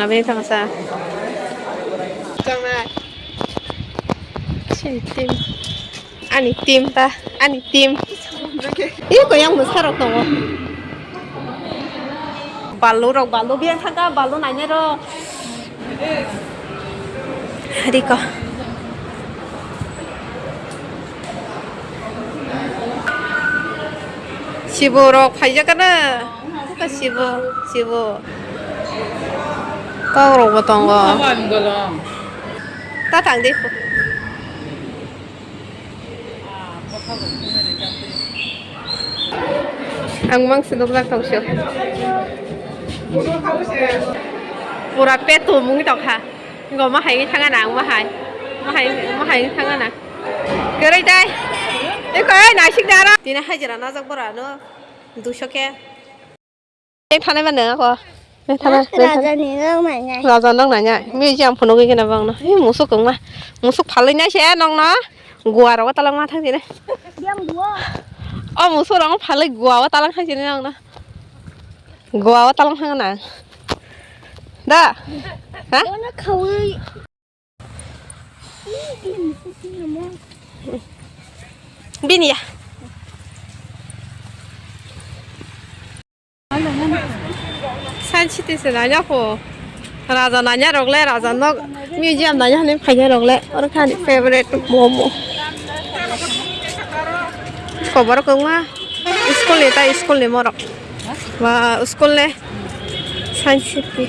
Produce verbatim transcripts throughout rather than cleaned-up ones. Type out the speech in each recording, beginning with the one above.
Nabini thangsa. Sini team. Ani team ta, ani team. Ih, ko yang mwsarok tongo. Balu rok, balu biya thangka, balu nainai rok. Riko. Sibo rok phaijak kana? Sibo, sibo. Kok rok bo tongo. Ta tang di. Ang mang se nukjak tong sio. Pura petu mung tong kha. Ngo ma hai thanga na, ang ma hai. Ma hai, ma hai thanga na. Kwrwi dai. Eko ai naisik dara. Tini hajira najak bora no. Duiso khe. Ek thane mane ako. Ek thane. Raja ni rok nai nai. Raja nok nai nai. Museum phunugwi gana bang no. Hi musuk kong ma. Musuk phalwi nai se nok no. Gua rogo talang ma thang sini. Yang gua. O musuk rong phalwi gua o talang thang sini nok no. Gua o talang thang na. Da. Ha? Ono khawi. Bini ya. Science city se nanya ko. Raja nanya rok le, raja nok museum nanya hani phaina rok le. Oro thani favorite momo. Kobor kongma. School ni ta school ni morok. Ba school ni science city.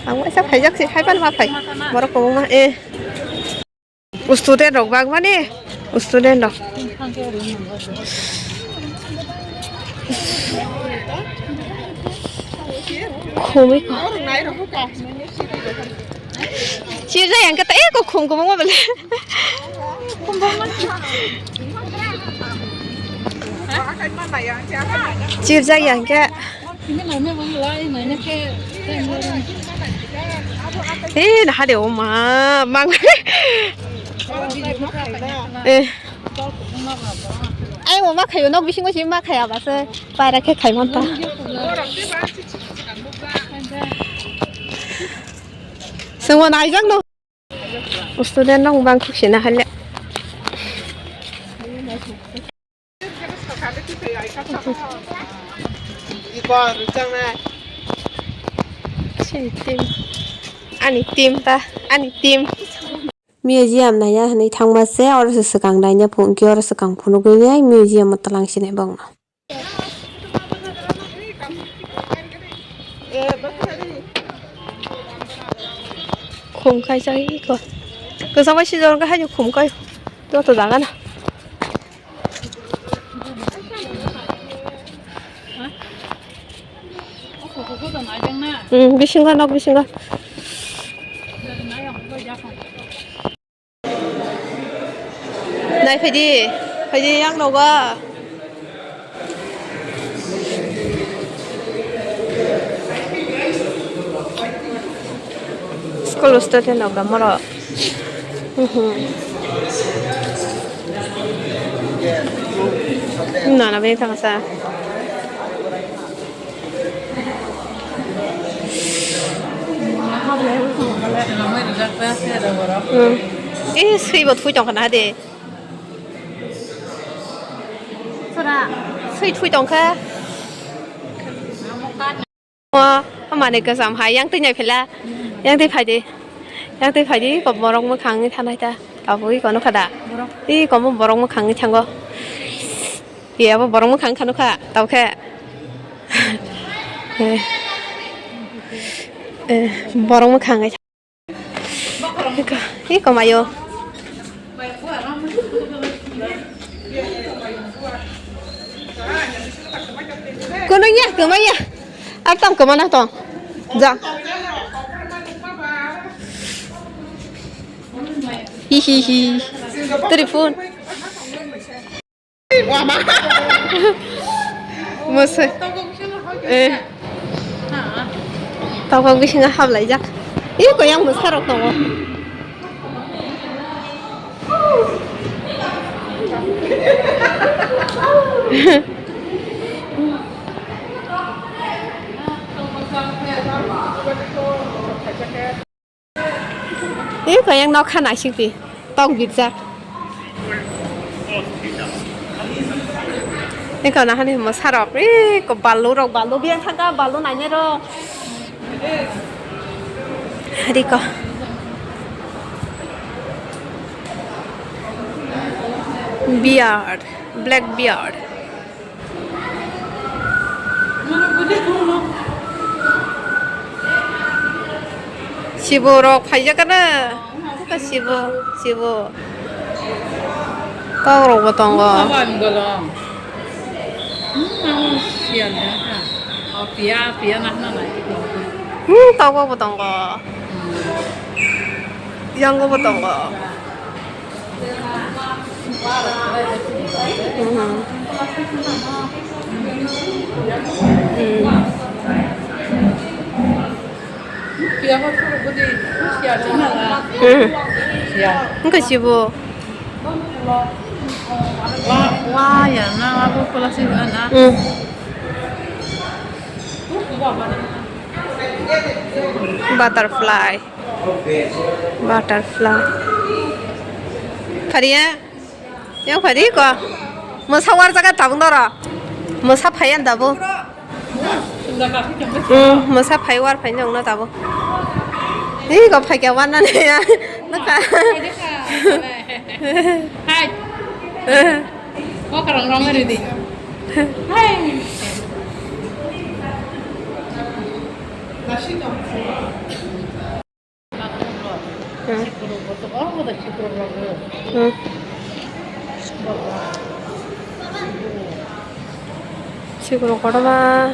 Ang waisa phaijak se, hai pan ma phai. Borok kwbangma, eh. Student rok bangmani, student rok. Khumui ko. Chirjak yang khe ta eko khum kwbangma bele. Chirjak yang khe. Eh, naha de oma, mang. Eh. Ai, oma khayo, nok bisingo si ma khaya base, paira khe khai monta. Sengmo naijak no. Student rok bang khuksina hale. Sini team. Ani team ta, ani team. Museum naiya hinui thangma se, oro se swkang naina phunukhe, oro swkang phunugwi nai museum o twlang sinai bongno. Khum kaisa iko. Kwchangma sijor wngkha haino khum kai. Joto jaga na. Hmm, bisingo, nok bisingo. Nai phaidi, phaidi yang nogo. School student rok da moro. Mhm. Nana bini thangsa. Hmm. Eh, swibo thui tongkha na de. Sora. Swi thui tongkha. O, o manwi kwcham hai, yang twi nai phela. Yang twi phaidi. Yang twi phaidi, ko borok mwkhang wngwi thanai ta. Tabuk iko nukha da. Iko mo borok mwkhang wngwi thango. Iya, bo borok mwkhang kha nukha, tabukhe. Eh, eh, borok mwkhang hai. Iko, iko mayo. Kono ya, koma ya. Ar tong koma na tong. Ja. Hi hi hi. Telefon. Mwsai. Eh. Tokok bisingo hablaijak. Ih, koyang mwsarok tongo. Ih, kaya nokha naisik di. Tok birjak. Ih, kau nahani mwsarok. Ih, ko balu rok, balu biyang thangka, balu nainai rok. Riko. Beard, black beard. Sibo rok phaijak kana? Sibo, sibo. Tok rok bo tongo. Abo ang golong. Hmm, ang siyan ya ha. Oh, piya, piya nak na nai. Hmm, tok bo tongo. Yang bo tongo. Mhm. Hmm. Hmm. Wngkha sibo. Wa, wa ya na, abo plastic na. Hmm. Butterfly. Butterfly. Phariya? Yang phari ko? Mwsa warjaga tabuk noro. Mwsa phaiya tabuk. Hmm, mwsa phai war phai nongno tabuk. Ih, ko phai kya wana ne ya. Naka. Hai. Ko karang rong ri di. Hai. Hmm. Hmm. Sikurung kotorma.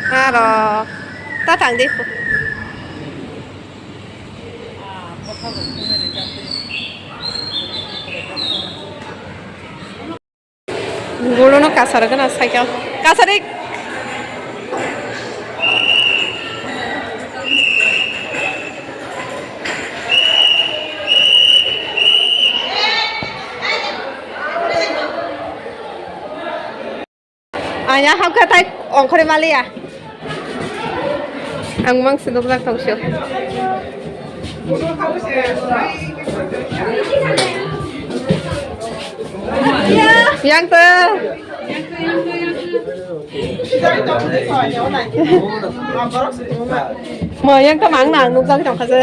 Aro ta tang di. Gulono kasar gana cycle. Kasari. Anya hapkha tai ongkhore maliya. Ang mang se nukjak tong sio. Yang to. Mo yang to mang nang nukjak tong kha se.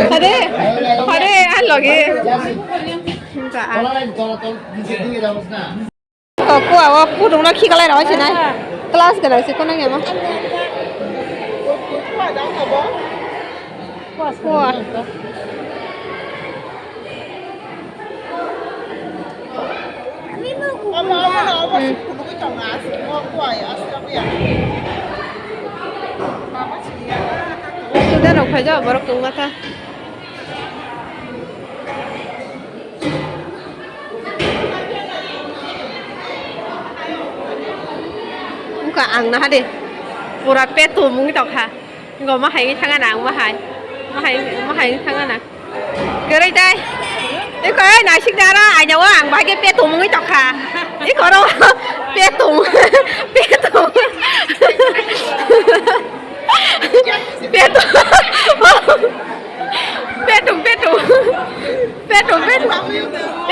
Hade, hade, ang loge. Ko kuwa o pudung no khikalai rw sinai. Class gana se kono yama. Kuwa. Student rok phaijak borok tongma kha. Wngkha ang naha de pura petum wngwi tongkha. Wngkha ma hai wngwi thangana ang ma hai. Ma hai, ma hai wngwi thangana. Kwrwi tai. Eko, ei, naisik da aro, aina o ang bahai petum wngwi tongkha. Eko ro, petum, petum. Petum. Petum, petum. Petum, petum.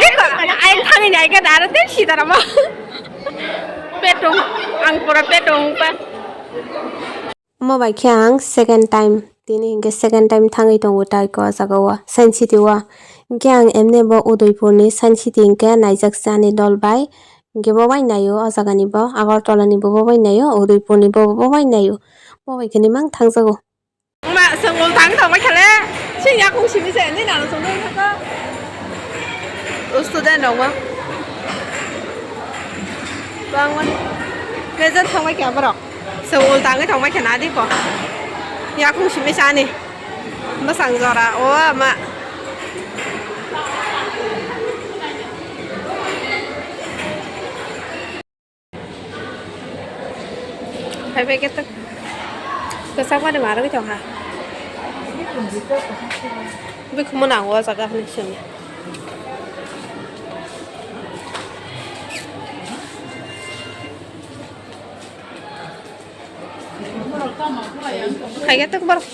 Eko, aina thangwi naikha da aro, tei sidarama. Petum, ang pura petum wngkha. Omo bai khe ang second time, tini hinkhe second time thangwi tongo tai ko o jaga o Science City o. Hinkhe ang emne bo Udaipur ni Science City hinkhe naijak si ani dol bai. Hinkhe bo bai naio o jaga ni bo, Agartala ni bo, bo bai naio, Udaipur ni bo, bo bai naio. Bo bai khe ni mang thangjago. Ma chwng ul tang tongbai khale, sini yakung simi se, ni nang chwng nui thaka. O student rok ma. Bangma. Present thangbai khe borok. Chwng ul tangwi tongbai khe nadi ko. Yakung simi sani. Bwsang jora o ama. Phaibai khe kwchak mani ma rwgwi tongkha. Bikhumo nango o jaga hinwi simi. Khaikhe tok borok.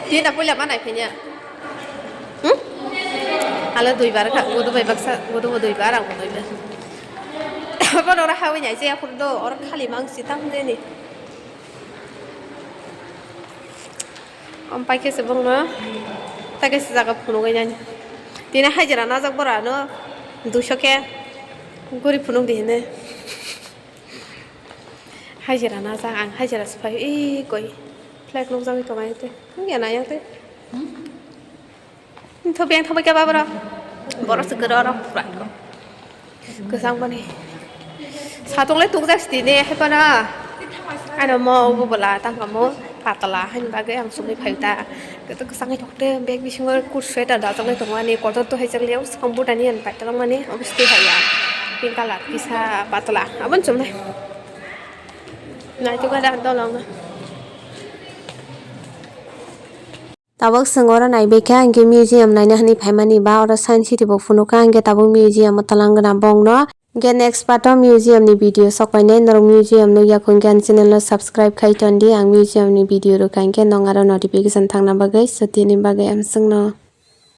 Tini puila ma nai phinya. Hmm? Alo duibar kha, gudu bai baksa, gudu bo duibar, ang bo duibar. Bono ora hawi nai je aphuru do, ora khali mang si tam de ni. Om pai khe se bongno, ta khe se jaga phunugwi nani. Tini hajira najak bora no, duiso khe guri phunuk di hine. Hajira najak, ang hajira se phai, ee, koi. Flag nukjagwi tongo ayang tei. Nukya na ayang tei. Nthok biyang thangbai khe ba borok. Borok se kwrwi oro. Kwchang boni. Satung le tukjak sitini, hai phano. Ano mo, obo bwla, tang kamo. Patla, haini bagwi ang chumui phai ta. Kwchang hai thok tei, bag bisingo coat sweater dajak lai tongo ani. Kotor to hai jak liya, swkang buddha ni ani paitala mani. Obo sitwi hai ya. Pink colour, kisa patla. Aboni chumui. Naitukha da dolong. Tabuk chwng oro naibaikha, hinkhe museum naina hinwi phaimani ba oro Science City bo phunukha, hinkhe tabuk museum o twlang gwnang bongno. Hinkhe next part o museum ni video sok painai, norok museum nukya kho hinkhe ani channel no subscribe khai tondi, ang museum ni video rwkha hinkhe nwng aro notification thangna bagwi, so tini bagwi amswkno.